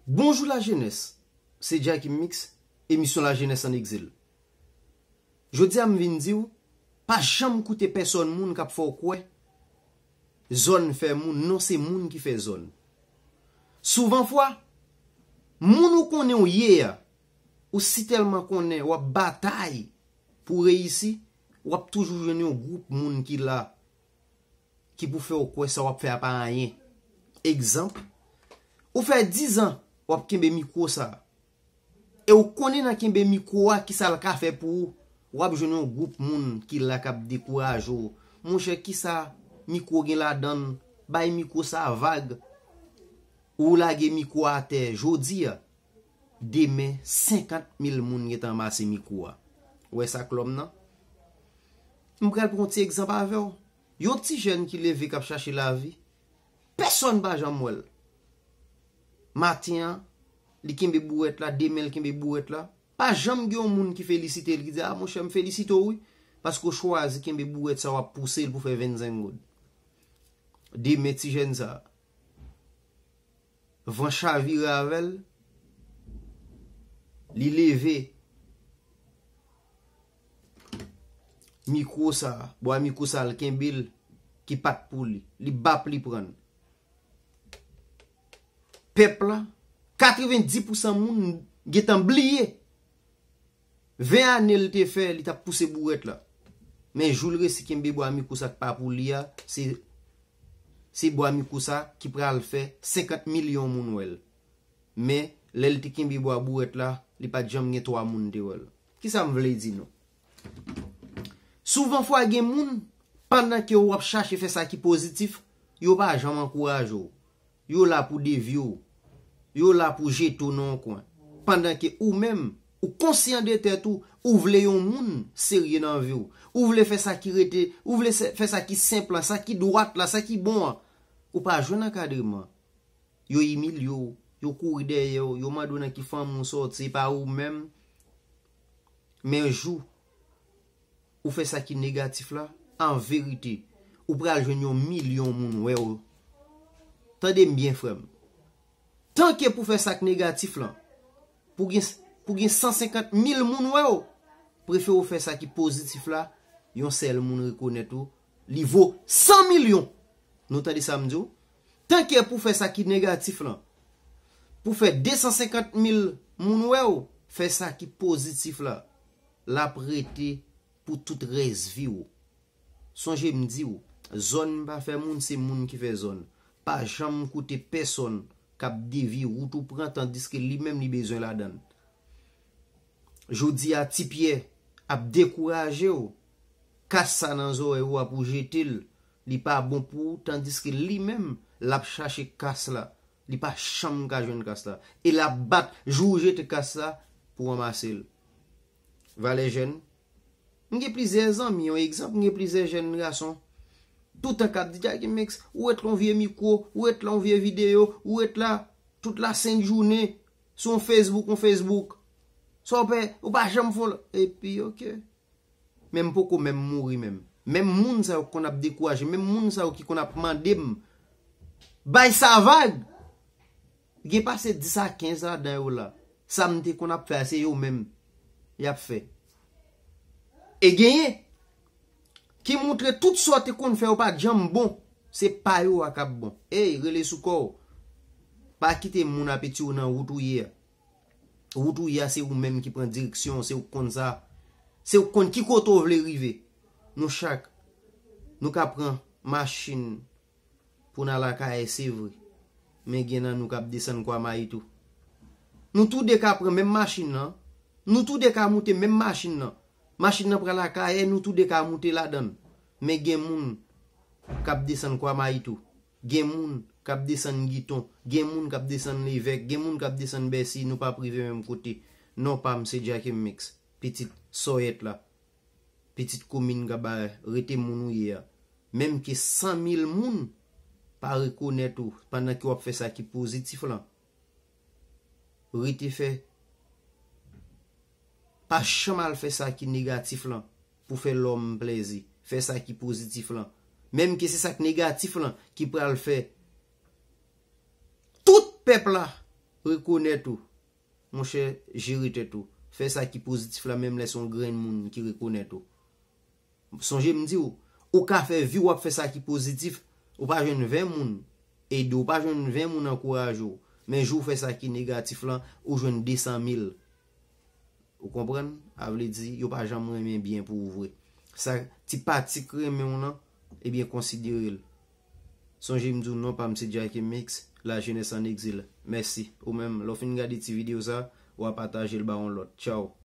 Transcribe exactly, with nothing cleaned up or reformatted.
Bonjou lajenès, se Jacky Mix, emisyon Lajenès an Egzil. Jodi a m vin di w, pa janm koute pèsòn moun k ap fè w kwè zòn fè moun, non, se moun ki fè zòn. Souvan fwa, moun ou konnen w ye a, ou si tèlman konnen, w ap batay pou w reyisi, w ap toujou jwenn yon gwoup moun ki la, ki pou fè w kwè sa w ap fè a pa anyen. Egzanp, ou fè dizan w ap kenbe mikwo sa a. E w konnen nan kenbe mikwo a, kisa l ka fè pou ou, w ap jwenn yon gwoup moun ki la k ap dekouraje w. Monchè, kisa mikwo gen ladan l? Bay mikwo sa a vag. Ou lage mikwo a atè jodi a, demen senkant mil moun gentan anmase mikwo a. Ou wè sa k lòm nan? M pral pran yon ti egzanp avè w. Yon ti jèn ki leve k ap chache lavi, pèsòn pa janm wè l. Maten an, li kenbe bourèt la, demen l kenbe bourèt la. Pa janm gen yon moun ki felisite l, ki di, "A, monchè, m felisite w, wi, paske w chwazi kenbe bourèt sa, w ap pouse l pou fè vennsenk goud." Demen, ti jèn sa a, van chavire avè l, li leve mikwo sa a, bwa mikwo sa a, l kenbe l, ki pa t pou li. Li bap, li pran l. Pèp la, katrevenndis pousan moun gentan bliye ven ane l te fè, li t ap pouse bourèt la. Men jou l resi kenbe bwa mikwo sa k pa pou li a, se, se bwa mikwo sa ki pral fè senkant milyon moun wè l. Men, lè l te kenbe bwa bourèt la, li pa t janm gen twa moun te wè l. Kisa m vle di nou? Souvan fwa gen moun, pandan ke w ap chache fè sa ki pozitif, yo pa janm ankouraje w. Yo la pou devye w. Yo la pou jete w nan yon kwen. Pandan ke ou menm, ou konsyan de tèt ou, ou vle yon moun serye nan vi w. Ou vle fè sa ki rete, ou vle se- fè sa ki senp lan, sa ki dwat la, sa ki bon an. Ou pa jwenn ankadreman. Yo imilye w, yo kouri dèyè w, yo mande w nan ki fanmi w sòti, se pa ou menm. Men jou ou fè sa ki negatif la, an verite, ou pral jwenn yon milyon moun wè w. Tande m byen, frè m. Tanke pou fè sa k negatif lan, pou gen, pou gen san senkant mil moun wè w, prefere w fè sa ki pozitif la, yon sèl moun rekonèt ou, li vo san milyon. Nou tande sa m di w? Tanke pou fè sa ki negatif lan, pou fè de san senkant mil moun wè w, fè sa ki pozitif la, l ap rete pou tout rès vi w. Sonje m di w, zòn pa fè moun, se moun ki fè zòn. Pa janm koute pèsòn k ap devye wout ou pran, tandiske li menm li bezwen ladan l. Jodi a, Ti Pyè ap dekouraje w, kas sa nan zòrèy ou a pou jete l, li pa bon pou ou, tandiske li menm, l ap chache kas la, li pa janm ka jwenn kas la. E l ap bat jou ou jete kas la pou ranmase l. Valè jèn, m gen plizyè zanmi, yon egzanp, m gen plizyè jèn gason, toutan k ap di, "Jacky Mix, ou ret lan yon vye mikwo, ou ret lan yon vye videyo, ou ret la tout la sent jounen sou yon Facebook, yon Facebook. Sa w pè, ou pa janm fè l." Epi, oke. Men m poko menm mouri menm. Menm moun sa yo ki konn ap dekouraje, menm moun sa yo ki konn ap mande m, "Bay sa vag!" Gen pase dis a kenz ladan yo la. Sa m te konn ap fè a, se yo menm y ap fè. E genyen ki montre tout sa w te konn fè yo pa t janm bon. Se pa yo a k ap bon. Ey, rele sou kò w. Pa kite moun ap etire w nan wout ou ye a. Wout ou ye a, se ou menm ki pran direksyon, se ou k konn sa. Se ou k konn ki kote w vle rive. Nou chak, nou ka pran machin pou n al Akayè, se vre. Men gen nan nou k ap desann Kwa Mayi tou. Nou toude ka pran menm machin nan. Nou toude ka moute menm machin nan. Machin nan pral Akayè, nou toude ka moute ladan l. Men gen moun k ap desann Kwa Mayi tou. Gen moun k ap desann Giton. Gen moun k ap desann Levèk. Gen moun k ap desann Bèsi. Nou p ap rive menm kote. Non pa m se Jacky Mix, pitit Sòyèt la. Pitit komin Gabarè, rete moun ou ye a. Menm ke san mil moun pa rekonèt ou pandan ke w ap fè sa ki pozitif lan, rete fè. Pa janm al fè sa ki negatif lan pou fè lòm plèzi. Fè sa ki pozitif lan. Menm ke se sa k negatif lan ki pral fè tout pèp la Rekonèt ou. Monchè, jere tèt ou. Fè sa ki pozitif la, menm lè se yon grenn moun ki rekonèt ou. Sonje m di w, ou ka fè vi w ap fè sa ki pozitif. Ou pa jwenn ven moun ede w, ou pa jwenn ven moun ankouraje w. Men jou w fè sa ki negatif lan, ou jwenn de san mil. Ou konprann? A vle di, yo pa janm renmen byen pou ou vre. Sa, ti pati k renmen w lan, ebyen, konsidere l. Sonje m di w non pa m se Jacky Mix, la jeunesse en exil. Mèsi. Ou menm, lè w fin gade ti videyo sa, w a pataje l ba yon lòt. Tchaw.